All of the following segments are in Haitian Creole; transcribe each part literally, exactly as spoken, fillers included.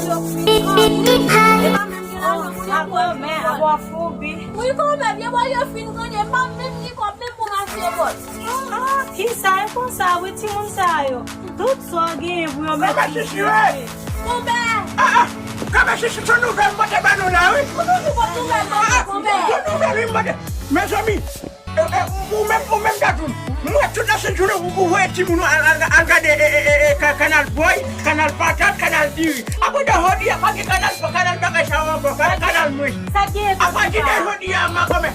Wi, kòmè, avò foubi. Wi, kòmè, vye bò yo fin grenye, pa menm ni kòb, menm pou m achte bòs. Ah, kisa e konsa, wi, timoun sa yo? Tout sa w genyen pou yo mèt. Kòmè, chichi, wi. Kòmè. Ah, ah, kòmè, chichi, se nouvèl m pote ba nou la, wi. Ou toujou pot nouvèl, kòmè. Bon nouvèl, wi, m pote. Mezanmi, E, e, ou menm, ou menm, Datoun, m wè tout la sent jounen ou, ou voye timoun ou al, al, al gade e, e, e, e, ka-, Kanal Boy, Kanal Patat, Kanal Diri. Apre de jodi a, pa gen kanal, kanal bagay sa yo ankò, kanal, kanal mwen. Sa gen apati de jodi a, makomè,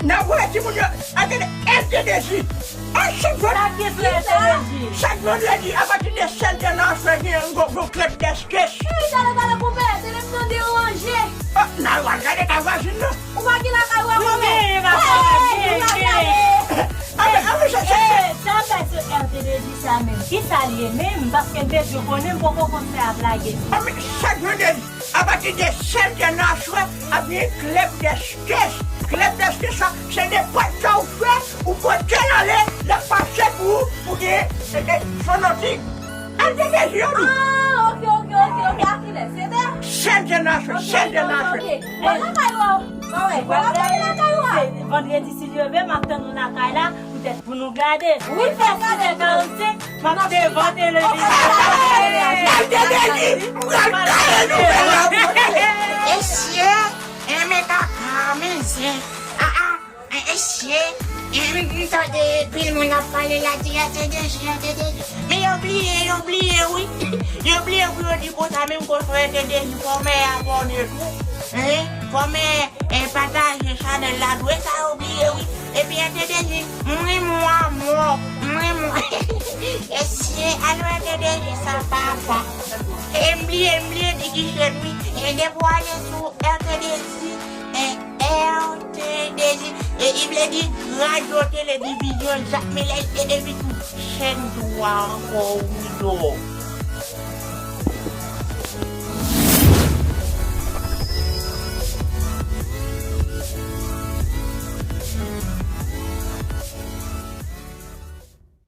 n ap voye timoun yo al gade L T D J. A chak vand-, sa gen sou L T D J. Chak vandredi, apati de sèt zè nan aswè, gen yon gwo, gwo klèb dèskès. Ey, tale, tale, konpè, se lè m nan deranje. Oh, n al gade kay vwazin nan. Ou pa gen lakay ou a kòmè? Mwen genyen lakay mwen, mwen genyen. Anben, anben, se, se, se. Sa fè se L T D J sa menm. Kisa l ye menm? Paske m te dwe konnen, m poko konn sa y ap lage. Anben, chak vandredi, apati de sèt zè nan aswè, ap gen klèb dèskès. Klèb dèskès sa, se nenpòt sa ou fè, ou pote l ale, l ap pase pou ou, pou gen, e, e, sonotik. Al gen dezi yo tou. Ah, ok, ok, ok, ok. A kilè? Sèt zè? Sèt zè nan aswè, sèt zè nan aswè. Ok, ok, ok. Bon, lakay ou a. Bon, wè, bon, lakay ou a. Se vandredi, si Dye vle, m ap tann nou lakay la, poutèt pou nou gade. Wi, fè gade. Sèt zè karannsenk, m ap devan televizyon. Al gen dezi, m pral gaye nou. Mesye, enben kaka, men zen. Ah, ah. E, esye, e, m, m tande pil moun ap pale la di L T D J, L T D J. Men yo bliye, yo bliye, wi. Yo bliye pou yo di konsa, menm kote L T D J, kòmè abòne tou. Hein? Kòmè, e, pataje chanèl la, dwe sa yo bliye, wi. Epi L T D J, m renmen w amò, m renmen w. Esye, alò L T D J sa papa. E m bliye, m bliye di ki chèn, wi. E depi w ale sou L T D J, e, R T D J, e, i vle di Radyo Tele Divizyon Jakmèl, e, epi tou chèn twa ankò, wi, dò.